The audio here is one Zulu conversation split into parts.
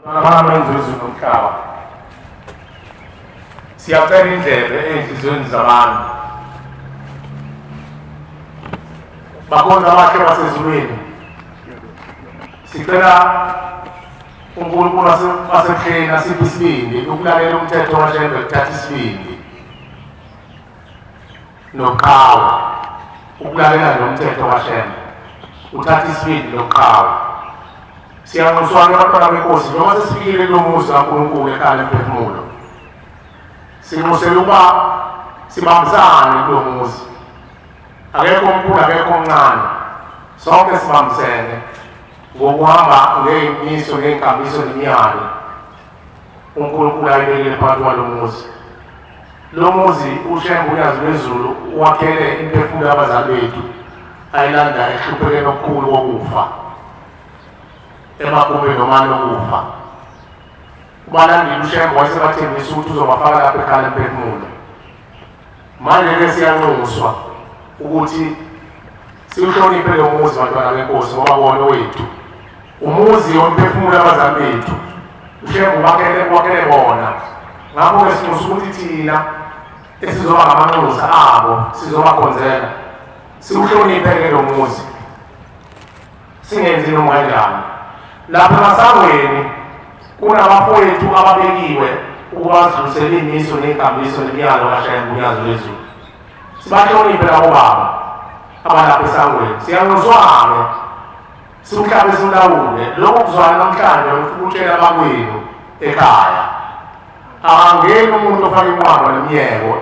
Bana nomhlaba. Siyacela indlebe ey'nhliziyweni zabantu. Bakhona abahle basezulwini. Sicela uNkulunkulu wasebuhleni asiphe isibindi ukulalela umthetho kaShembe kuthatha isibindi noqhawe. Ukulalela nomthetho kaShembe uthatha isibindi noqhawe. Siyanxuswa abantwana benkosi njengoba sesifikile kulo muzi kaNkulunkulu ekhaya lemphefumulo. Sinxusela ukuba sibambisane kulo muzi. Akekho omkhulu akekho omncane, sonke sibambisene ngokuhamba ngey'miso ngey'nkambiso nemiyalo uNkulunkulu ayibekile phakathi kwalo muzi. Lo muzi uShembe uNyazi lwezulu wakhele imphefumulo yabazali bethu ayilanda ehluphekeni okukhulu kokufa, emagumbini omane okufa. Ubalandile uShembe wayesebathembisa ukuthi uzobafaka lapha ekhaya lemphefumulo. Manje-ke siyanxuswa ukuthi siwuhloniphe lo muzi bantwana benkosi, ngoba wona wethu umuzi womphefumulo abazali bethu. uShembe wakhele bona. Ngakho-ke sinxusa ukuthi thina esizoba ngamanxusa abo sizobakhonzela siwuhloniphe-ke lo muzi, singenzi noma kanjani. Lapha emasangweni kunabafowethu ababekiwe ukuba badlulisele imiso ney'nkambiso nemiyalo kaShembe uNyazi lwezulu. Sibahloniphe labo baba abalapha esangweni. Siyanxuswa-ke siwuhlabe siwulawule. Lokhu kuzwana namhlanje ufuna ukutshela abakwenu ekhaya, akangeni umuntu ofake inqwaba nemiyeko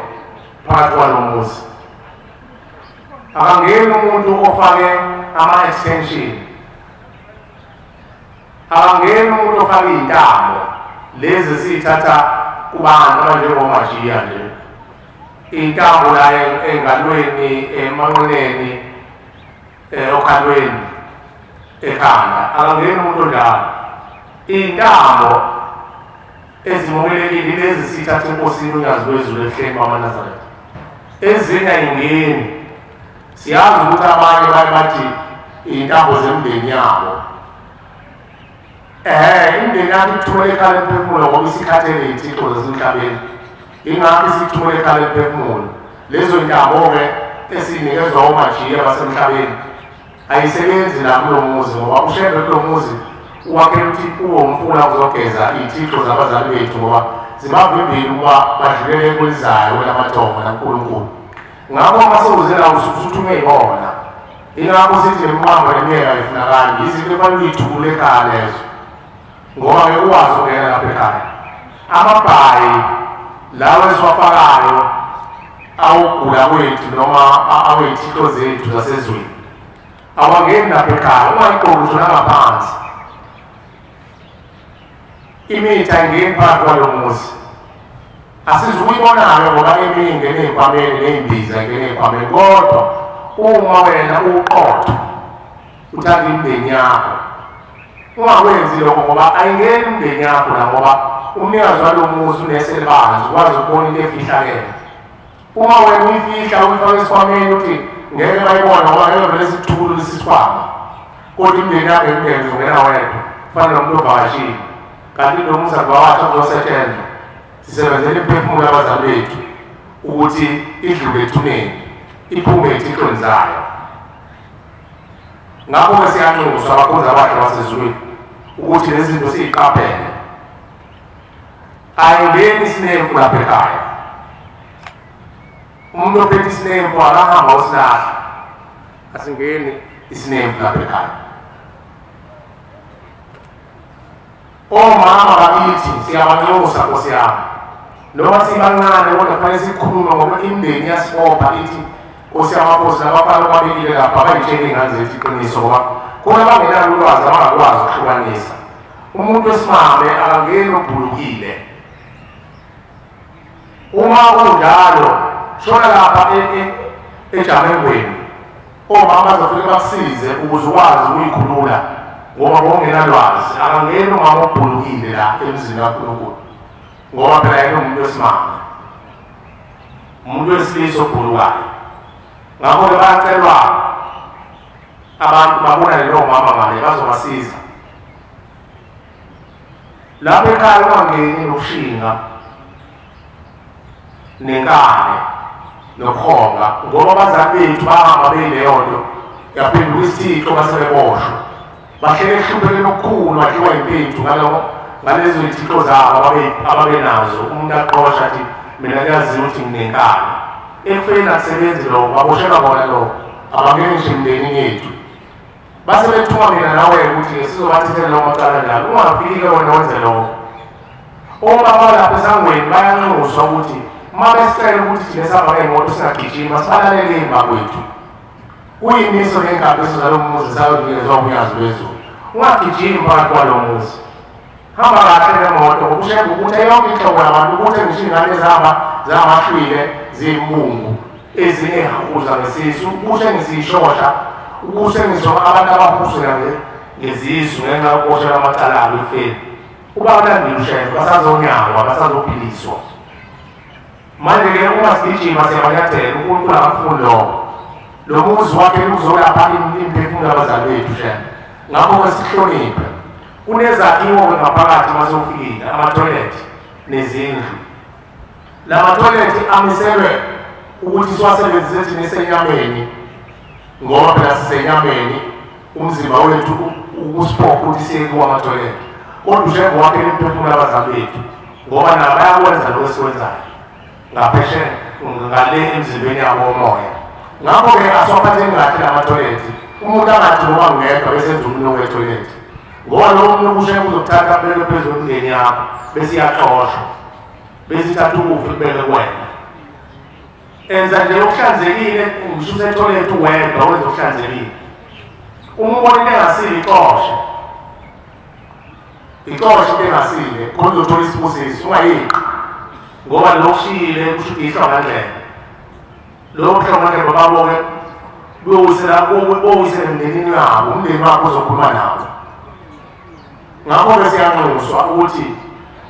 phakathi kwalo muzi. Akangeni umuntu ofake ama-extension. Akangeni umuntu ofake iy'ntambo lezi esiy'thatha kubantu abanjengomajiya nje, iy'ntambo la engalweni, emanqineni, okhalweni, ekhanda. Akangeni umuntu onjalo. Iy'ntambo ezimukelekile lezi siyithatha enkosini uNyazi lwezulu ebuhleni bamaNazaretha, ezinye ayingeni. Siyazi ukuthi abanye baye bathi iy'ntambo zemndeni yabo. Imindeni yakho ikuthumela ekhaya lemphefumulo ngoba isikhathele iy'thixo zasemhlabeni. Ingakho isikuthumela ekhaya lemphefumulo. Lezo ntambo-ke esiyinikezwa omajiya basemhlabeni ayisebenzi la kulo muzi, ngoba uShembe kulo muzi uwakhela ukuthi uwo umfula uzogeza iy'thixo zabazali bethu, ngoba zibavimbile ukuba badlulele kwelizayo kwelamathongo naNkulunkulu. Ngakho uma sewuze la usuthume yibona. Ingakho sithi iminqambo nemiyeka ayifunakali, izinto efanele uyithukule ekhaya lezo, ngoba ngeke ukwazi ukungena lapha ekhaya. Amabhayi lawo esiwafakayo awugula kwethu noma awey'thixo zethu zasezweni awangeni lapha ekhaya. Ungayigqoki ngisho nangaphansi. Imithi ayingeni phakathi kwalo muzi. Asizukuyibona-ke ngoba eminye ingene ey'khwameni ney'mbiza ingene ey'khwameni, kodwa uma wena uqotho uthanda imindeni yakho ungakwenzi lokho, ngoba ayingeni imindeni yakho la, ngoba umnikazi walo muzi uneselibanzi ukwazi ukubona into efihlakele. Uma wena uyifihla uyifake esikhwameni uthi ngeke bayibone ngoba ngeke vele sikuthulule isikhwama, kodwa imindeni yakho imindeni uzongena wedwa kufana nomuntu ovakashile. Kanti lo muzi akubawasha kuzosetshenzwa. Sisebenzela imphefumulo yabazali bethu ukuthi idlule ethuneni iphume ey'thixweni zayo. Ngakho-ke siyanxuswa abakhonzi abahle basezulwini ukuthi lezi zinto siyiqaphele. Ayingeni isinemfu lapha ekhaya. Umuntu ophethe isinemfu akahamba osilahla. Asingeni isinemfu lapha ekhaya. Omama bakithi siyabanxusa Nkosi yami, noma sibancane kodwa kufanele sikhulume ngoba imindeni iyasibopha ithi Nkosi yamakhosi nabafana ababekile lapha bayitshele iy'ngane zethu iqiniso, ngoba khona abangenalo ulwazi abangakwazi ukuhlukanisa. Umuntu wesimame akangeni obhulukile. Uma kunjalo shona lapha ejamengweni, omama bazofike bakusize ukuze ukwazi ukuyikhulula, ngoba bongenalwazi. Akangeni umama obhulukile la emzini kaNkulunkulu, ngoba phela yena umuntu wesimame, umuntu wesilisa obhulukayo. Ngakho-ke bayacelwa abantu babonane nomama ngale bazobasiza. Lapho ekhaya ungangeni nokushinga nenkane nokuhonga, ngoba abazali bethu bahamba beyileyo nto yaphenduka isithixo basebeboshwa. Bahlele ehluphekeni okukhulu, badliwa impethu ngalezo zithixo zabo ababenazo. Umuntu aqosha athi mina kuyaziwa ukuthi nginenkani. Ekufeni akusebenzi lokho, baboshelwa bona lokho, abangeni ngisho emndenini yethu. Base bethuma mina nawe ukuthi sizobathethela lawo macala njalo. Ungafiki-ke wena wenze lokho. Obaba lapha esangweni bayanxuswa ukuthi uma besicela ukuthi thina sihamba ngey'moto singagijima, sibalalele emva kwethu. Kuyimiso nenkambiso zalo muzi sayonikezwa unyazi lwezulu. Ungagijimi phakathi kwalo muzi. Hamba kahle ngemoto, ngoba ushembe ubuthe yonke inhlobo yabantu, ubuthe ngisho iy'ngane ezihamba zamahlwile ziyimbungu, ezinye ey'hahuza ngesisu, ubuthe ngisiyishosha, ubuthe ngisho abantu abahuzela ngezisu ngenxa yokuboshela amacala abo efeni. Ubalandile ushembe, basazonyangwa, basazophiliswa. Manje-ke uma sigijima siyabanyathela, uNkulunkulu akafuni lokho. Lo muzi wakhe uzolapha imphefumulo yabazali bethu shembe. Ngakho-ke sihloniphe. Kunezakhiwo-ke ngaphakathi uma sewufikile, amathoyilethi nezindlu. La mathoyilethi amiselwe ukuthi siwasebenzise thina esenyameni, ngoba phela sisenyameni, umzimba wethu usiphoqa ukuthi siye kuwo amathoyilethi. Kodwa ushembe wakhe imphefumulo yabazali bethu, ngoba nabo bayakwenza lokho esikwenzayo ngaphesheya ngale emzimbeni yabo womoya. Ngakho-ke asiwaphatheni kahle la mathoyilethi. Umuntu angathi ngoba ngedwa bese enza umnuko ethoyilethi, ngoba lowo mnuko ushembe uzokuthatha abeke phezu kwemindeni yakho, bese iyaxoshwa, bese ithatha ukufa ikubeke kuwena. Enza nje okuhlanzekile, ngisho usethoyilethi wedwa wenza okuhlanzekile. Uma ubona into engasile ixoshe, ixoshe into engasile, khona uzothola isibusiso, ungayeqi. Ngoba lokushiyile kusho ukuthi ihlongandlebe. Lowo hlongandlebe babo-ke bowisela emndenini wabo, umndeni wakho uzokhuluma nawo. Ngakho-ke siyanxuswa ukuthi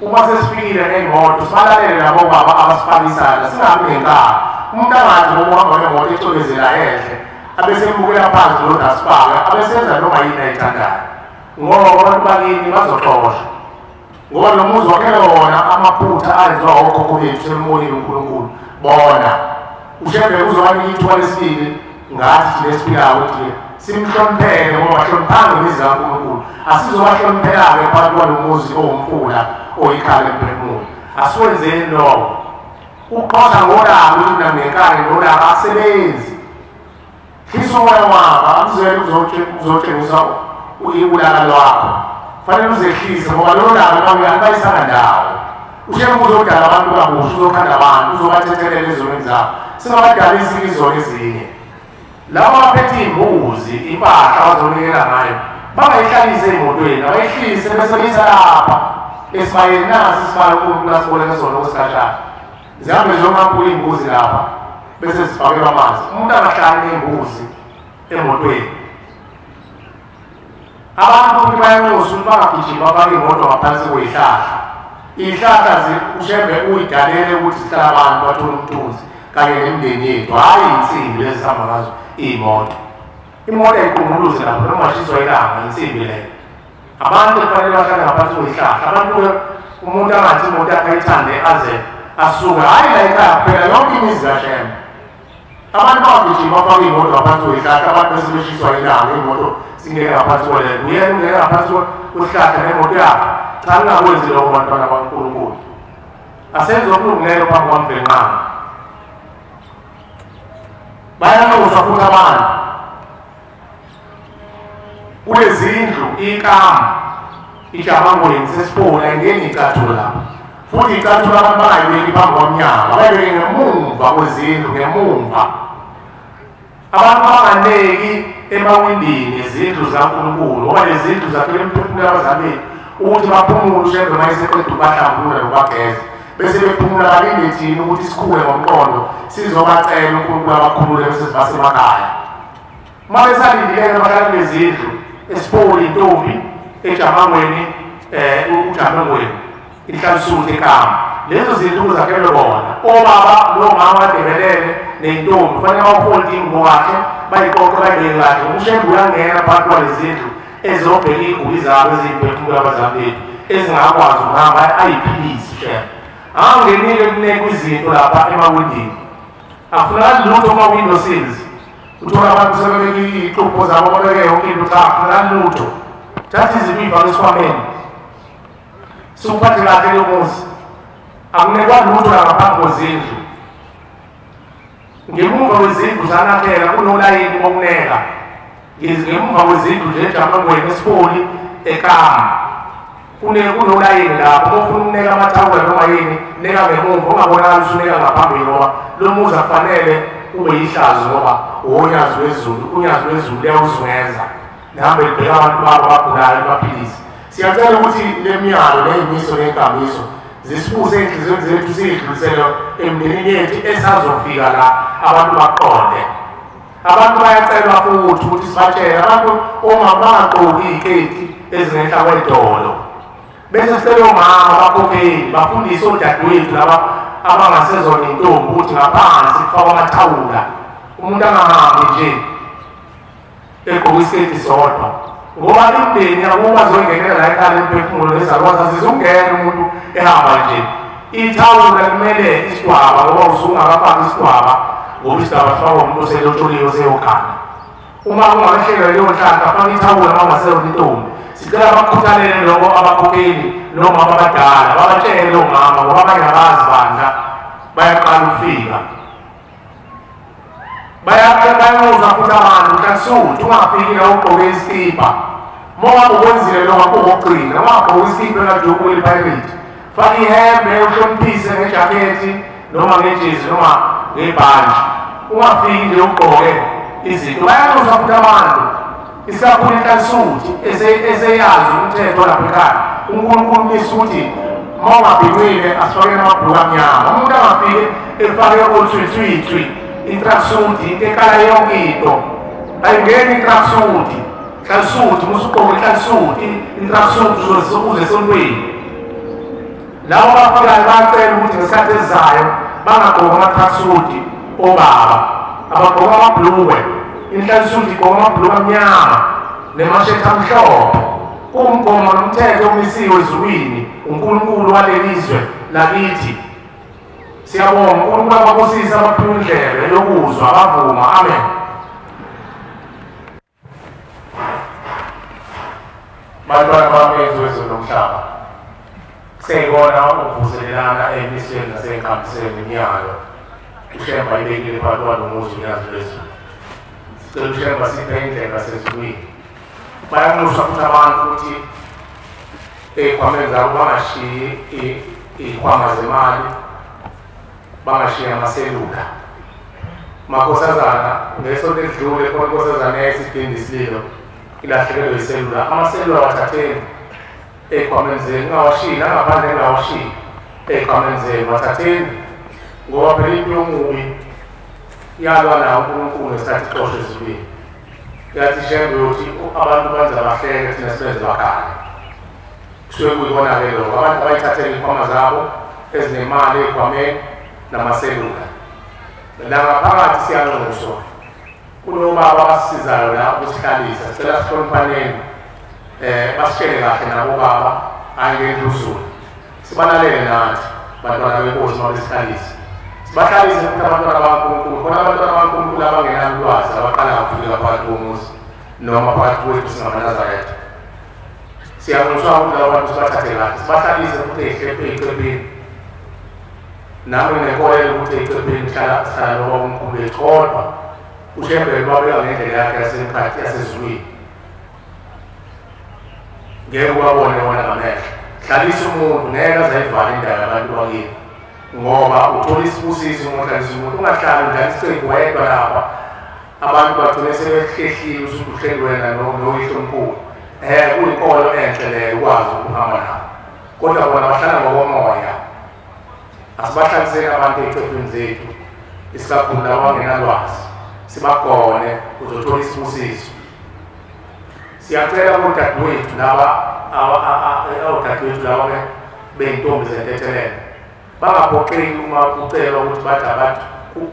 uma sesifikile ngey'moto sibalalele labo baba abasifakisayo, singabi ngenkani. Umuntu angathi ngoba uhamba ngemoto ecwebezela enhle, abesembukela phansi lo dasifaka, abesenza noma yini ayithandayo, ngoba abantu bakini bazoxoshwa. Ngoba lo muzi wakhele wona amaphutha ayenziwa okhokho bethu sebemonile uNkulunkulu. Bona ushembe uzobanika ithuba lesibili ngathi thina esiphilayo ukuthi simhloniphele, ngoba bahloniphanga imizi kaNkulunkulu. Asizobahloniphela-ke phakathi kwalo muzi owumfula oyikhala emphefumulo. Asiwenzeni lokho. Uqosha ngolaka ukuthi mina nginenkani nolaka akusebenzi. Hlisa umoya wakho, akuzwele uzotshengisa ulaka lwakho. Fanele uzehlise, ngoba lolo laka alubayisanga ndawo. Ushembe uzodala abantu kabusha, uzokhanda abantu, uzobathethelela ezonweni zabo. Singabadalisi izono ezinye. Labo abaphethe iy'mbuzi, impahla abazonikela ngayo, bangayihlalisi ey'motweni, abayihlise bese beyisa lapha esibayeni. Nasi isibaya uNkulunkulu asiboleke sona okwesikhashana. Zihambe ziyonqaphula iy'mbuzi lapha bese zifakelwa amanzi. Umuntu angahlali ney'mbuzi emotweni. Abantu futhi bayanxusa ukuthi bangagijimi bafake iy'moto ngaphansi kwey'hlahla. Iy'hlahla ushembe uyidalele ukuthi sihlale abantu bathole umthunzi kanye nemindeni yethu, hhayi iy'nsimbi lezi sihamba ngazo iy'moto. Imoto ayiqunguluzi lapho noma shiswa ilanga, insimbi leyo. Abantu kufanele bahlale ngaphansi kwey'hlahla. Abantu umuntu angathi imoto yakhe ayithande aze asuke, hhayi la ekhaya kuphela, yonke imizi kaShembe. Abantu bangagijimi bafake iy'moto ngaphansi kwey'hlahla, abantu bese beshiswa ilanga, iy'moto singene ngaphansi kwalelo. Uyena ungene ngaphansi kwesihlahla nemoto yakhe. Cha, ningakwenzi lokho bantwana baNkulunkulu. Asenze okulungileyo phambi kwaMvelinqangi. Bayanxuswa futhi abantu kulezindlu, ikamu ijabangweni sesiphola ingeni icathulo lapho. Futhi icathulo abantu bangayibeki phambi komnyango, abayibeke ngemumva kwezindlu, ngemumva. Abantu banganeki emawindini ezindlu zikaNkulunkulu, ngoba lezi zindlu zakhele imiphefumulo yabazali bethu ukuthi baphumule ushembe uma eseqeda ukubahlambulula nokubageza, bese bephumula balinde thina ukuthi sikhule ngomqondo sizobacela uNkulunkulu abakhulule bese sibasemakhaya. Uma besalindileke bahlala kulezindlu esipoli intombi ejamangweni, ujamangweni inhlansuthi ekama, lezo zindlu kuzakhelwe bona obaba nomama badebelele ney'ntombi, kufanele bawuholde ingubo kahle, bayiqoqe bayibeke kahle. Ushembe uyangena phakathi kwalezindlu ezobheka iy'guli zabo eziyimphefumulo yabazali bethu. ezingakwazi ukuhamba ayiphilisi Shembe. Angenile kunekwa izinto lapha emawindini. Akufunakali lutho kuma-window sills. Uthola abantu sebebeka iy'xubho zabo babeke yonke into, cha akufunakali lutho. Thatha izinto uy'fake esikhwameni. Siwuphathe kahle lo muzi. Akunekwa lutho la ngaphambi kwezindlu. Ngemuva kwezindlu zanakhela kunolayini wokuneka. Ngemuva kwezindlu nje ejamangweni esipholi ekama. Kunolayini lapho uma ufuna ukuneka amathawula noma yini, neka ngemuva ungabonakali usuneka ngaphambili ngoba lo muzi akufanele ube yihlazo ngoba uwonyazi lwezulu, unyazi lwezulu liyawuzungeza. Lihambe libheka abantu babo abagulayo baphilise. Siyacela ukuthi le miyalo ney'miso ney'nkambiso zisibuse ey'nhliziyweni zethu siyidlulisele emndenini yethu esazofika la abantu baqonde. Abantu bayacelwa futhi ukuthi sibatshele abantu uma bangagqoki iy'keti ezingenhla kwedolo. Bese sicela omama abakhokheli bafundise odadewethu laba abangasezona intombi ukuthi ngaphansi kufakwa amathawula. Umuntu angahambi nje egqoke isiketi sodwa. Ngoba imindeni akuba zongenela la ekhaya lemphefumulo nezalukwazi azizungena umuntu ehamba nje. Ithawula kumele isidwaba ngoba usungakafaki isidwaba ngoba isidwaba sifakwa umuntu oselotsholiwe oseyogana. Uma kungahlelwa leyo nhlanhla faka ithawula uma ungaseyona intombi. Sicela bakhuthalele lokho abakhokheli noma abadala babatshele omama ngoba abanye abazi bandla bayaqala ukufika. Bayanxusa futhi abantu uhlalisuthu ungafiki la ugqoke isikibha. Uma ngabe ukwenzile lokho akukugcina, ungagqoki isikibha engathi uyokuwela i-pirate. Faka ihembe uhloniphise ngejakhethi noma ngejezi noma ngebhantshi. Ungafiki nje ugqoke izinto. Bayanxusa futhi abantu. Isikakhulu inhlansuthi eseyazi umthetho lapha ekhaya. uNkulunkulu umisa ukuthi uma ungabhinqile asifakele amabhuluku amnyama. Umuntu angafiki efake othwithwithwi intracksuit ekala yonke into. Ayingeni intracksuit. Hlansuthi musugqoke inhlansuthi, intracksuit uze esontweni. Labo abafikayo bayacela ukuthi ngesikhathi esizayo bangagqoki ama-tracksuit obaba, abagqoke amabhulukwe. Inhlansuthi igqoka amabhuluku amnyama nemashethi amhlophe. Kuwumgomo nomthetho omisiwe ezulwini uNkulunkulu waleli zwe lakithi. Siyabonga uNkulunkulu ababusise abaphiwe indlebe yokuzwa bavuma. Amen. Bantwana bami ezweni lomhlaba, kuseyikona ukuvuselelana emisweni nasenkambisweni imiyalo uShembe ayibekile phakathi kwalomuzi unyazi lwezulu. Sicela uShembe siphe indlela yasezulwini. Bayanxusa futhi abantu ukuthi ey'khwameni zabo bangashiyi iy'khwama zemali, bangashiyi amaselula. Makhosazana, ngesonto elidlule khona inkosazana yayisidinda isililo ilahlekelwe iselula. Amaselula wathatheni ey'khwameni zenu, ungawashiyi nangaphandle ungawashiyi ey'khwameni zenu, wathatheni ngoba phela impi yomubi iyalwa nawo uNkulunkulu ngesikhathi ixoshwe ezulwini. Yathi Shembe uyothi abantu benza bahleke thina sibenze bakhale. Kusuke kuyibona-ke lokho, abantu abayithathele iy'khwama zabo ezinemali ey'khwameni namaselula. La ngaphakathi siyanxuswa. Kunobaba abasisizayo la ukusihlalisa, sicela sihloniphaneni, basitshele kahle nabo baba, hhayi ngendluzula. Sibalalele nathi bantwana benkosi uma besihlalisa. Sibahlalise futhi abantwana bakaNkulunkulu, khona abantwana bakaNkulunkulu abangenalo ulwazi abaqala ngokufika phakathi komuzi noma phakathi kwethu singamaNazaretha. Siyanxuswa ukuthi labo bantu sibathathe kahle, sibahlalise futhi ey'cepheni. Nami nginenkolelo ukuthi ey'cepheni sihlala nobaba omkhulu wethu, kodwa uShembe wabeka ngendlela yakhe yasemkhathi yasezulwini. Ngeke ubabone wona ngamehlo. Hlalisa umuntu, ngeke aze ayivale indawo yabantu bakini ngoba uthola isibusiso uma uhlalisa umuntu. Ungahlali udlala isicebu wedwa lapha, abantu bagcine sebehlehlile usuthi uhleli wena noyihlomkhulu. Kuyinkolo enhle leyo ukwazi ukuhamba nabo, kodwa bona bahlala ngokomoya. Asibahlaliseni abantu ey'cephini zethu, isikakhulu labo abangenalwazi, sibagone, uzothola isibusiso. Siyacela kodadewethu laba odadewethu laba bey'ntombi zentethelelo bangaphoxeki uma kucelwa ukuthi bathi abantu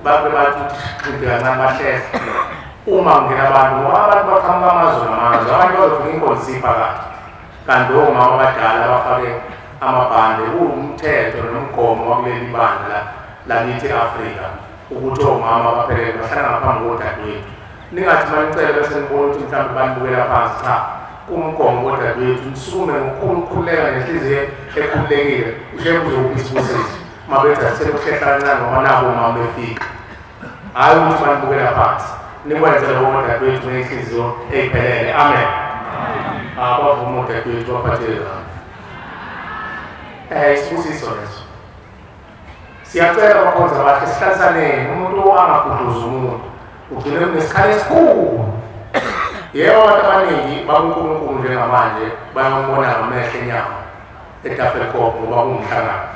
babe bathi ukuthi kancane bahlehle uma kungena abantu, ngoba abantu baqhamuka amazwe namazwe, abanye bazofika inkonzo isiphakathi. Kanti omama abadala bafake amabhande kuwumthetho nomgomo wakuleli bandla lakithi e-Afrika ukuthi omama baphelele bahlala ngaphambi kodadewethu. Ningathi manicele bese nibona ukuthi mhlawumbe banibukela phansi, cha, kumgomo kodadewethu nisukume ngokukhululeka nenhliziyo ekhululekile ushebe uzokupha isibusiso. Mabethi asekuhlehla kancane ngoba nabo omama befika. Hhayi ukuthi banibukela phansi, nikwenze lokho kodadewethu ngenhliziyo eyiphelele. Amen. Abavuma odadewethu baphatheke kabi. Isibusiso leso. Siyacela bakhonza abahle sihlalisaneni, umuntu angagudluzi umuntu ugcine kunesikhala esikhulu. Yebo, abantu abaningi bakuNkulunkulu njengamanje bayombona ngamehlo enyama eTafelkop ngoba kungumhlangano.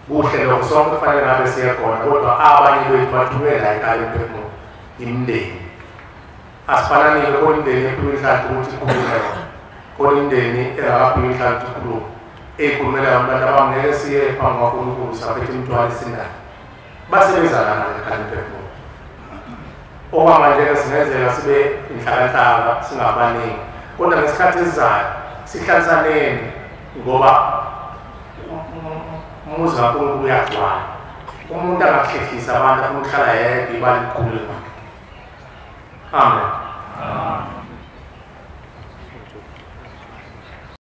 Kuhle lokho, sonke kufanele ngabe siye khona, kodwa abanye bethu bathumela la ekhaya emphefumulo imindeni. Asifananile, khona imindeni ephiwe inhlanhla ukuthi ikhulume yona, khona imindeni engakaphiwe inhlanhla ukuthi ikhulume. Eyikhulumela abantu abangeke siye phambi kwaNkulunkulu saphethe imithwalo esindayo. Basebenza lana ekhaya emphefumulo. Okwamanje-ke singenzeka sibe inhlakanhlaka singabaningi, kodwa ngesikhathi esizayo sihlalisaneni ngoba umuzi kaNkulunkulu uyagcwala. Umuntu angahlehlisa abantu afuna ukuhlala yedwa ibala elikhulu. Amen.